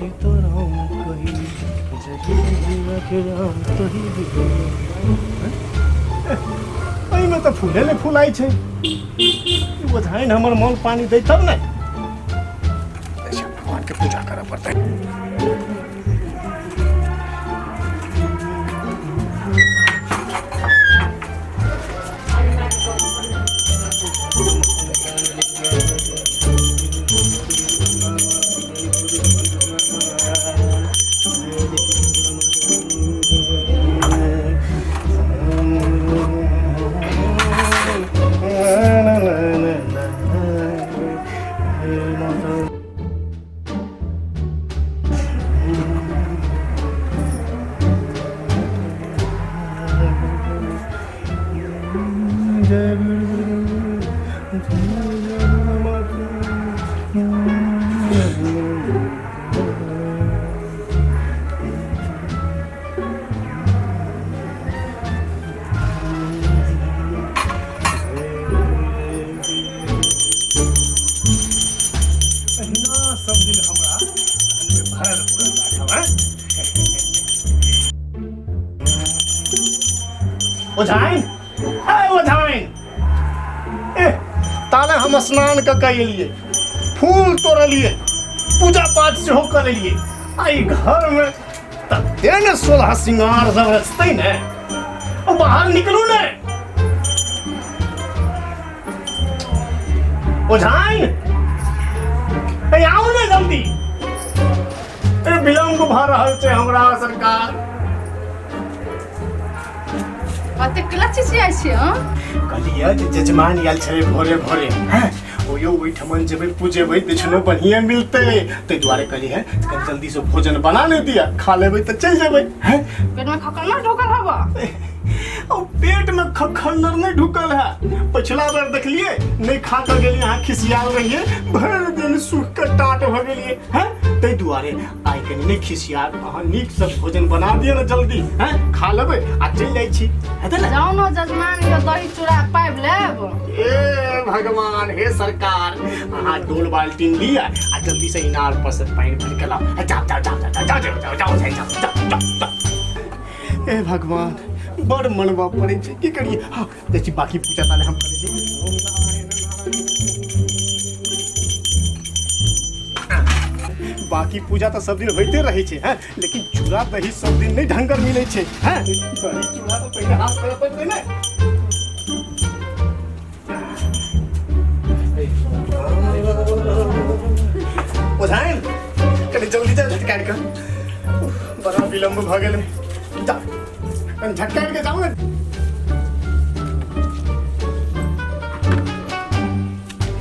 सीताराम कही जही जीवक राम तही एहिमे तऽ फूले नहि फुलाइ छै ई ओझाइन हमर मोन पानि दै तब ने। अच्छा, भगवानके पूजा करऽ पड़तै। अहिना सब दिन हमरा धनमे भरल पूरल राखब, आँय? ओझाइन, ए ओझाइन, ए ताले हम स्नान कऽ के एलियै, फूल तोड़लियै, पूजा पाठ सेहो कऽ लेलियै। आ ई घरमे तते ने सोलह सिंगार सब रचतै ने, ओ बाहर निकलू ने। ओझाइन, ए आउ ने जल्दी, ए विलम्ब भऽ रहल छै हमरा सरकार। कते केला चिचियाइ छियै हँ? कहलियै जे जजमान आयल छलै भोरे भोरे, हैं ओयो ओहिठमन जेबै पूजेबै, दक्षिणो बढ़िया मिलतै, ताहि दुआरे कहलियै है कनि जल्दी से भोजन बना ने दिअ, खा लेबै तऽ चलि जेबै। हैं पेट में खकल ढुकल हबा? ओ पेट में खखन्नर नहीं ढुकल है। पिछला बेर देखलिए नहीं खा के गेलिए, अहाँ खिसियाल रहिए, भरि दिन सूख के टाट भ गेलिए। हैं ताहि दुआरे आइ कनि नहि खिसियाब, अहाँ नीक से भोजन बना दिअ ने जल्दी, हैं खा लेबै आ चलि जाइ छी, हेतै ने? जाउ ने जजमान यो दही चूड़ा पाबि लेब। हे भगवान, हे सरकार, अहाँ डोल बाल्टीन लिअ आ जल्दी से इनार पर से पानि भरि के लाउ। जाओ जाओ जाओ जाओ जाओ जाओ जाओ जाओ जाओ जाओ जाओ जाओ। हे भगवान, बड़ मनबऽ पड़ै छै, की करियै? हाँ जाइ छी, बाकी पूजा ताले हम करै छी। बाकी पूजा तऽ सब दिन होइते रहै छै, हैं लेकिन चूड़ा दही सब दिन नहि ढंगर मिलै छै। हैं दही चूड़ा तऽ पहिने हाथ करऽ पड़तै ने। ओझाइन, कनि जल्दी जा, झटकारि कऽ, बड़ा विलम्ब भऽ गेलै। जा, कनि झटकारि कऽ जाउ ने।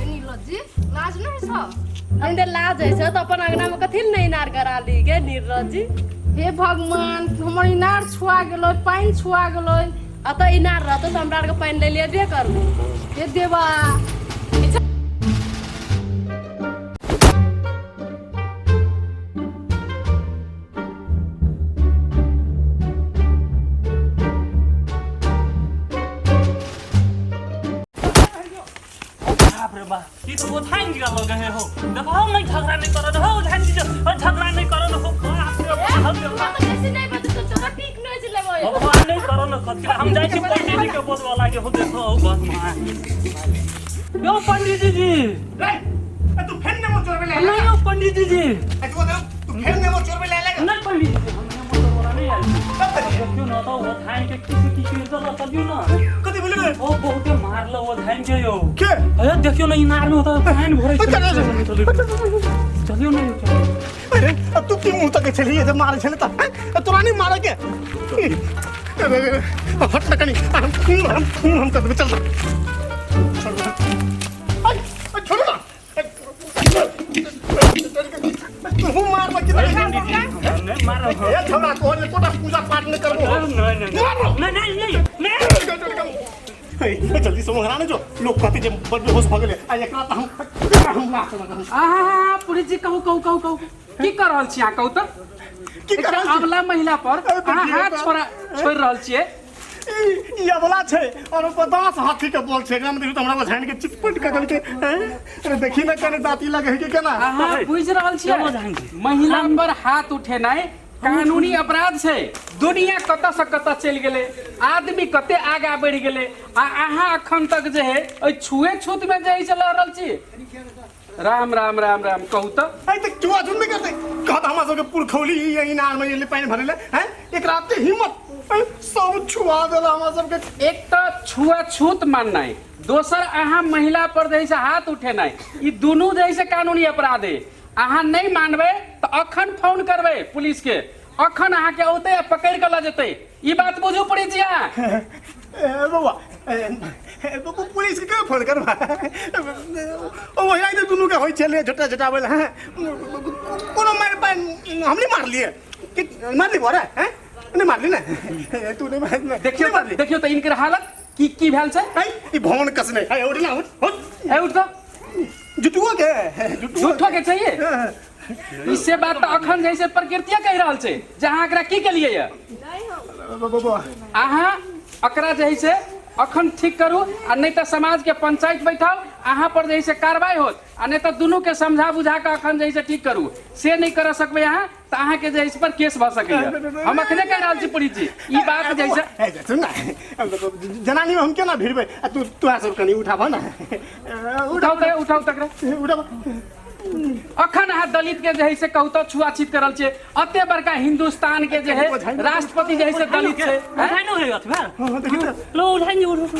नीरज जी, लाज नहि छौ? अंदर लाज होइ छौ तऽ अपन अंगना में कथी लए नहि इनार गड़ा ली गे नीरज जी? हे भगवान, हमर इनार छुआ गेलै, पानि छुआ गेलै। अतऽ इनार रहतौ तऽ हमरा आरके पानि लै लेबे करबो। हे देवा। बाप रे बाप, ई तो ओझाइन जी लगे है हो। देखो, हम नहीं झगड़ा नहीं करत हो ओझाइन जी, और झगड़ा नहीं करत हो। बाप रे बाप रे बाप। भगवान नहीं करो न खत हम जाइ छी पंडित जी के बोलवा लागे हो। देखो हो भगवान, यो पंडित जी जी। रे, तू फेर नेमो चोरबे ले? नहीं यो पंडित जी जी। तू फेर नेमो चोरबे ले लगा? नहीं पंडित जी, हम नेमो चोरबे नहीं आयल छी। देखियो न तऽ ओझाइन के किसी की की चल चलियो न। कथी भेलै रे? ओ बहुते मारल ओझाइन के यौ। के? अरे देखियो न इनार में होता पानि भरै छै। चलियो न यौ, चलियो। अरे अब तू की मुंह तक छलियै जे मारै छलै तऽ हैं? तोरा नहि मारै के? अरे, अरे, हट न कनि, हम खून हम खून हम कर देबै। चल छोड़, अरे, छोड़ो ना। तू मार मत। नहीं मारल। ए छौड़ा, तोहर एकोटा पूजा पाठ नहि करबो हम। नहीं नहीं। मारो। नहीं नहीं नहीं नहीं। ए, जल्दी से मोहरा ने जो लोग कहते जे बड़ बेहोश भऽ गेलै, आ एकरा तऽ हम हम लात लगल। आहा पुलिस जी, कहू कहू कहू कहू, की कर रहल छी अहाँ? कहू तऽ की कर एकटा रहल छी? अबला महिला पर अरे अहाँ देखियौ हाथ तऽ। छोड़ा छोड़ि रहल छियै। ई ई अबला छै और ऊपर दांत हाथी के बोल छै। एकरा में देखियो त हमरा बझाइन के चिटपट कर देलकै हैं? अरे देखी ना कने दांती लगे है कि केना। अहाँ बुझि रहल छियै, महिला पर हाथ उठेनाइ कानूनी अपराध छै। दुनिया कतऽ से कतऽ चलि गेलै, आदमी कते आगा बढ़ि गेलै, आ अहाँ अखन तक जे है ओहि छुए छूत में जे है से लड़ रहल छी। राम राम राम राम। कहू तऽ। अरे तऽ चुआ चुन नहि करतै? कहत हमरा सबके पुरखौली ई इनार में एलै पानि भरै ले हैं, एकरा एते हिम्मत हैं, सब छुआ देला हमरा सबके। एक तऽ छुआछूत माननाइ, दोसर अहाँ महिला पर जे है से हाथ उठेनाइ, ई दुनू जे है से कानूनी अपराध है। अहाँ नहि मानबै तऽ अखन फोन करबै पुलिस के, अखन अहाँके औतै आ पकड़ि कऽ लऽ जेतै। ई बात बुझू पड़ै छी अहाँ। ए, बौआ, ए, ए, पुलिस के केना फोन करबा? ओ वही तऽ दुनू के होइ छलै झोटा झोटाबै लए हैं। कोनो मारि पानि हम नहि मारलियै कि मारली बौआ रे हैं? नहि मारली ने तू? नहि मार। देखियौ। नहि मारली। देखियौ तऽ इनकर हालत की की भेल छै। है, ई भवन कसने है, उठ ना, उठ उठ। ए, उठ तऽ। जुटुओ के जुटुओ। झूठो के चाहिए ई से बात तऽ अखन जैसे प्रकृतिये कहि रहल छै जे अहाँ एकरा की केलियै यऽ। बौआ, अहाँ एकरा जे है से अखन ठीक करू आ नहि तऽ समाज के पंचायत बैठाउ, अहाँ पर जे है से कार्रवाई होत, आ नहि तऽ दुनू के समझा बुझा कऽ अखन जे है से ठीक करू। से नहि कर सकबै अहाँ तऽ अहाँके जे है इस पर केस भऽ सकैए। हम अखने कहि रहल छी पुलिस जी, ई बात जे है से ए, सुन ना, जनानी में हम केना भिड़बै? आ तू तोरा सब कनि उठाबह ना। उठाउ तऽ, उठाउ तकरा। उठाबह। अखन अहाँ दलित के जे है से कहू तऽ छुआछीत करल छियै। अते बड़का हिंदुस्तान के जे है राष्ट्रपति जे है से दलित छै, हैं? उठाइ न अथी भए। हाँ, देखी तऽ। लो उठाइ नि, उठ उठ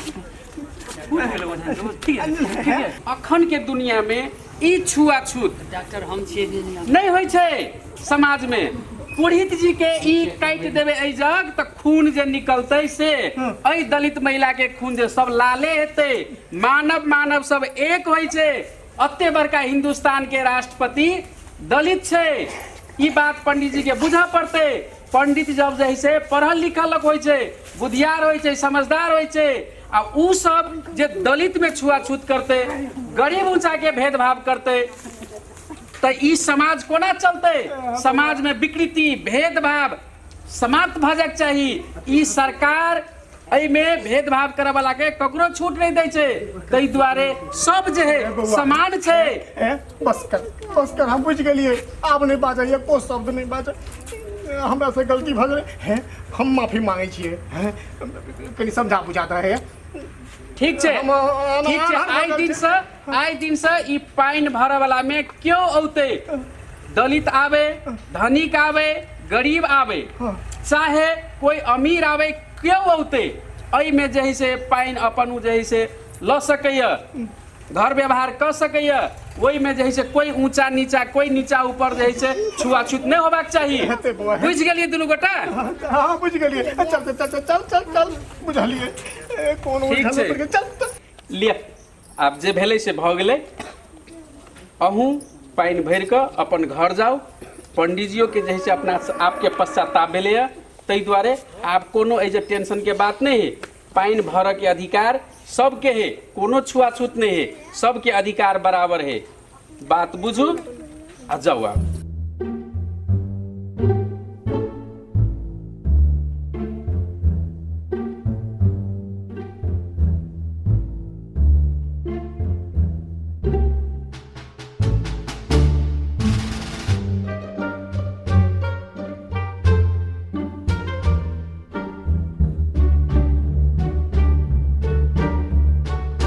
उठ गेलै, उठाइ नि, ठीक है, ठीक है। अखन के दुनिया में ई छुआछूत डॉक्टर हम छियै। नहि होइ छै समाज में। पुरोहित जी के ई काटि देबै एहि जग तऽ खून जे निकलतै से एहि दलित महिला के खून जे सब लाले हेतै। मानव मानव सब एक होइ छै। अते बड़का हिंदुस्तान के राष्ट्रपति दलित छै, ई बात पंडित जी के बुझऽ पड़तै। पंडित जब जे है से पढ़ल लिखल लोक होइ छै, बुधियार होइ छै, समझदार होइ छै, आ उ सब जे दलित में छुआछूत करतै, गरीब ऊंचा के भेदभाव करतै, तऽ ई समाज कोना चलतै? समाज में विकृति भेदभाव समाप्त भऽ जायके चाही। ई सरकार एहिमे भेदभाव करऽ वाला के ककरो छूट नहि दै छै, ताहि दुआरे सब जे है समान छै। ए, बस कर, बस कर, हम बुझि गेलियै। आब नहि बाजै, एको शब्द नहि बाजै। हमरा से गलती भऽ गेलै हे, हम माफी मांगै छियै। हैं, कनि समझा बुझा दे हे। ठीक छै। ठीक छै। आइ दिन से, आइ दिन से ई पानि भरऽ वाला मे क्यो औतै, दलित आवे, धनिक आवे, गरीब आवे, चाहे कोई अमीर आवे, क्यो औतै, एहिमे जे है से पानि अपन ओ जे है से लऽ सकैए, घर व्यवहार कऽ सकैए। ओहिमे जे है से कोई ऊंचा नीचा, कोई नीचा ऊपर जे है से छुआछूत नहि होबाक चाही। हेतै बौआ, हेतै। बुझि गेलियै दुनू गोटा? हँ, बुझि गेलियै। चल चल चल चल चल चल, बुझलियै। ए, कोन ठीक उलझल छै। पड़ि गेल। चल चल। लिअ, आब जे भेलै से भऽ गेलै। अहूँ पानि भरि कऽ अपन घर जाउ। पंडीजियोके जे है से अपना आपके पश्चाताप भेलैए, ताहि दुआरे आब कोनो एहि जे टेंशनके बात नहि है। पानि भरऽके अधिकार सबके है, कोनो छुआछूत नहि है, सबके अधिकार बराबर है। बात बुझू आ जाउ आब।